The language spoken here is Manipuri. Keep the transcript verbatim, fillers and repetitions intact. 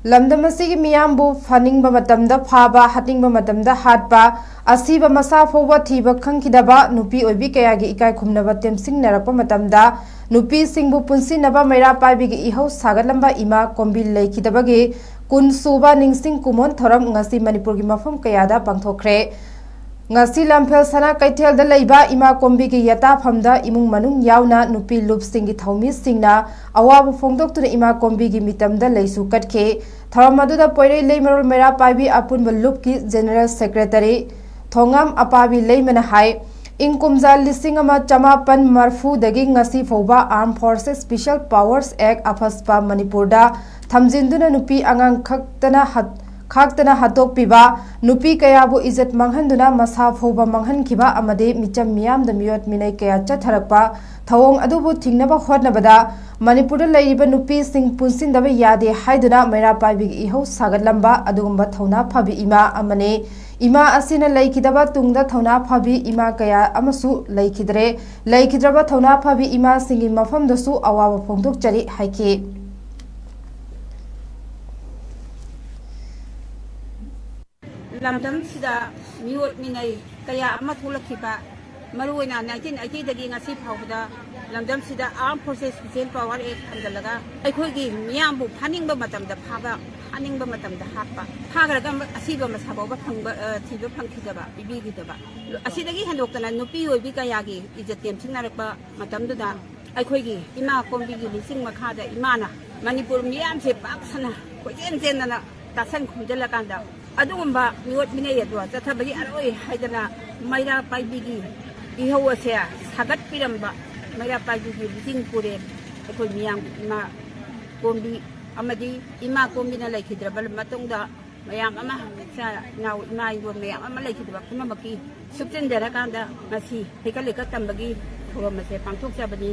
ꯂꯝꯗꯝ ꯑꯁꯤꯒꯤ ꯃꯤꯌꯥꯝꯕꯨ ꯐꯥꯅꯤꯡꯕ ꯃꯇꯝꯗ ꯐꯥꯕ, ꯍꯥꯠꯅꯤꯡꯕ ꯃꯇꯝꯗ ꯍꯥꯠꯄ, ꯑꯁꯤꯕ ꯃꯁꯥ ꯐꯥꯎꯕ ꯊꯤꯕ ꯈꯪꯈꯤꯗꯕ ꯅꯨꯄꯤ ꯑꯣꯏꯕꯤ ꯀꯌꯥꯒꯤ ꯏꯀꯥꯏ ꯈꯨꯝꯅꯕ ꯇꯦꯝꯁꯤꯡꯅꯔꯛꯄ ꯃꯇꯝꯗ, ꯅꯨꯄꯤꯁꯤꯡꯕꯨ ꯄꯨꯟꯁꯤꯟꯅꯕ ꯃꯩꯔꯥ ꯄꯥꯏꯕꯤꯒꯤ ꯏꯍꯧ ꯁꯥꯒꯠꯂꯝꯕ ꯏꯃꯥ ꯀꯣꯝꯕꯤ ꯂꯩꯈꯤꯗꯕꯒꯤ ꯀꯨꯟ ꯁꯨꯕ ꯅꯤꯡꯁꯤꯡ ꯀꯨꯝꯑꯣꯟ ꯊꯧꯔꯝ ꯉꯁꯤ ꯃꯅꯤꯄꯨꯔꯒꯤ ꯃꯐꯝ ꯀꯌꯥꯗ ꯄꯥꯡꯊꯣꯛꯈ꯭ꯔꯦ꯫ ꯉꯁꯤ ꯂꯝꯐꯦꯜ ꯁꯅꯥ ꯀꯩꯊꯦꯜꯗ ꯂꯩꯕ ꯏꯃꯥ ꯀꯣꯝꯕꯤꯒꯤ ꯌꯥꯇꯥꯐꯝꯗ ꯏꯃꯨꯡ ꯃꯅꯨꯡ ꯌꯥꯎꯅ ꯅꯨꯄꯤ ꯂꯨꯞꯁꯤꯡꯒꯤ ꯊꯧꯃꯤꯁꯤꯡꯅ ꯑꯋꯥꯕ ꯐꯣꯡꯗꯣꯛꯇꯨꯅ ꯏꯃꯥ ꯀꯣꯝꯕꯤꯒꯤ ꯃꯤꯇꯝꯗ ꯂꯩꯁꯨ ꯀꯠꯈꯤ꯫ ꯊꯧꯔꯝ ꯑꯗꯨꯗ ꯄꯣꯏꯔꯩ ꯂꯩꯃꯔꯣꯜ ꯃꯩꯔꯥ ꯄꯥꯏꯕꯤ ꯑꯄꯨꯟꯕ ꯂꯨꯞꯀꯤ ꯖꯦꯅꯔꯦꯜ ꯁꯦꯀ꯭ꯔꯦꯇꯔꯤ ꯊꯣꯉꯥꯝ ꯑꯄꯥꯕꯤ ꯂꯩꯃꯅ ꯍꯥꯏ, ꯏꯪ ꯀꯨꯝꯖꯥ ꯂꯤꯁꯤꯡ ꯑꯃ ꯆꯃꯥꯄꯟ ꯃꯔꯐꯨꯗꯒꯤ ꯉꯁꯤ ꯐꯥꯎꯕ Armed Forces Special Powers Act, ꯑꯐꯁꯄꯥ, ꯃꯅꯤꯄꯨꯔꯗ ꯊꯝꯖꯤꯟꯗꯨꯅ ꯅꯨꯄꯤ ꯑꯉꯥꯡ ꯈꯛꯇꯅ ꯍꯠ-, ꯈꯥꯛꯇꯅ ꯍꯥꯠꯇꯣꯛꯄꯤꯕ, ꯅꯨꯄꯤ ꯀꯌꯥꯕꯨ ꯏꯖꯠ ꯃꯥꯡꯍꯟꯗꯨꯅ ꯃꯁꯥ ꯐꯥꯎꯕ ꯃꯥꯡꯍꯟꯈꯤꯕ ꯑꯃꯗꯤ ꯃꯤꯆꯝ ꯃꯤꯌꯥꯝꯗ ꯃꯤꯑꯣꯠ ꯃꯤꯅꯩ ꯀꯌꯥ ꯆꯠꯊꯔꯛꯄ ꯊꯧꯑꯣꯡ ꯑꯗꯨꯕꯨ ꯊꯤꯡꯅꯕ ꯍꯣꯠꯅꯕꯗ ꯃꯅꯤꯄꯨꯔꯗ ꯂꯩꯔꯤꯕ ꯅꯨꯄꯤꯁꯤꯡ ꯄꯨꯟꯁꯤꯟꯗꯕ ꯌꯥꯗꯦ ꯍꯥꯏꯗꯨꯅ ꯃꯩꯔꯥ ꯄꯥꯏꯕꯤꯒꯤ ꯏꯍꯧ ꯁꯥꯒꯠꯂꯝꯕ ꯑꯗꯨꯒꯨꯝꯕ ꯊꯧꯅꯥ ꯐꯕꯤ ꯏꯃꯥ ꯑꯃꯅꯤ꯫ ꯏꯃꯥ ꯑꯁꯤꯅ ꯂꯩꯈꯤꯗꯕ ꯇꯨꯡꯗ ꯊꯧꯅꯥ ꯐꯕꯤ ꯏꯃꯥ ꯀꯌꯥ ꯑꯃꯁꯨ ꯂꯩꯈꯤꯗ꯭ꯔꯦ꯫ ꯂꯩꯈꯤꯗ꯭ꯔꯕ ꯊꯧꯅꯥ ꯐꯕꯤ ꯏꯃꯥꯁꯤꯡꯒꯤ ꯃꯐꯝꯗꯁꯨ ꯑꯋꯥꯕ ꯐꯣꯡꯗꯣꯛꯆꯔꯤ ꯍꯥꯏꯈꯤ꯫ ꯂꯝꯗꯝꯁꯤꯗ ꯃꯤꯑꯣꯠ ꯃꯤꯅꯩ ꯀꯌꯥ ꯑꯃ ꯊꯣꯛꯂꯛꯈꯤꯕ, ꯃꯔꯨꯑꯣꯏꯅ nineteen eighty ꯗꯒꯤ ꯉꯁꯤ ꯐꯥꯎꯕꯗ ꯂꯝꯗꯝꯁꯤꯗ Armed Forces Special Power Act ꯊꯝꯖꯤꯜꯂꯒ ꯑꯩꯈꯣꯏꯒꯤ ꯃꯤꯌꯥꯝꯕꯨ ꯐꯥꯅꯤꯡꯕ ꯃꯇꯝꯗ ꯐꯥꯕ, ꯐꯥꯅꯤꯡꯕ ꯃꯇꯝꯗ ꯍꯥꯠꯄ, ꯐꯥꯈ꯭ꯔꯒ ꯑꯁꯤꯕ ꯃꯁꯥ ꯐꯥꯎꯕ ꯐꯪꯕ, ꯑ, ꯊꯤꯕ ꯐꯪꯈꯤꯗꯕ, ꯄꯤꯕꯤꯈꯤꯗꯕ꯫ ꯑꯁꯤꯗꯒꯤ ꯍꯦꯟꯗꯣꯛꯇꯅ ꯅꯨꯄꯤ ꯑꯣꯏꯕꯤ ꯀꯌꯥꯒꯤ ꯏꯖꯠ ꯇꯦꯝꯁꯤꯡꯅꯔꯛꯄ ꯃꯇꯝꯗꯨꯗ ꯑꯩꯈꯣꯏꯒꯤ ꯏꯃꯥ ꯀꯣꯝꯕꯤꯒꯤ ꯂꯨꯆꯤꯡ ꯃꯈꯥꯗ ꯏꯃꯥꯅ ꯃꯅꯤꯄꯨꯔ ꯃꯤꯌꯥꯝꯁꯦ ꯄꯥꯛ ꯁꯟꯅ ꯀꯣꯏꯆꯦꯟ ꯆꯦꯟꯗꯅ ꯇꯥꯁꯟ ꯈꯣꯝꯖꯤꯜꯂꯀꯥꯟꯗ ꯑꯗꯨꯒꯨꯝꯕ ꯃꯤꯑꯣꯠ ꯃꯤꯅꯩ ꯑꯗꯨ ꯆꯠꯊꯕꯒꯤ ꯑꯔꯣꯏ ꯍꯥꯏꯗꯅ ꯃꯩꯔꯥ ꯄꯥꯏꯕꯤꯒꯤ ꯏꯍꯧ ꯑꯁꯦ ꯁꯥꯒꯠꯄꯤꯔꯝꯕ ꯃꯩꯔꯥ ꯄꯥꯏꯕꯤꯒꯤ ꯂꯨꯆꯤꯡ ꯄꯨꯔꯦꯜ ꯑꯩꯈꯣꯏ ꯃꯤꯌꯥꯝꯒꯤ ꯏꯃꯥ ꯀꯣꯝꯕꯤ ꯑꯃꯗꯤ ꯏꯃꯥ ꯀꯣꯝꯕꯤꯅ ꯂꯩꯈꯤꯗ꯭ꯔꯕ ꯃꯇꯨꯡꯗ ꯃꯌꯥꯝ ꯑꯃ, ꯏꯆꯥ ꯏꯅꯥꯎ, ꯏꯃꯥ ꯏꯟꯗꯣꯟ ꯃꯌꯥꯝ ꯑꯃ ꯂꯩꯈꯤꯗꯕ ꯄꯨꯝꯅꯃꯛꯀꯤ ꯁꯨꯞꯆꯤꯟꯖꯔꯀꯥꯟꯗ ꯉꯁꯤ ꯍꯩꯀꯠ ꯂꯩꯀꯠ ꯇꯝꯕꯒꯤ ꯊꯧꯔꯝ ꯑꯁꯦ ꯄꯥꯡꯊꯣꯛꯆꯕꯅꯤ꯫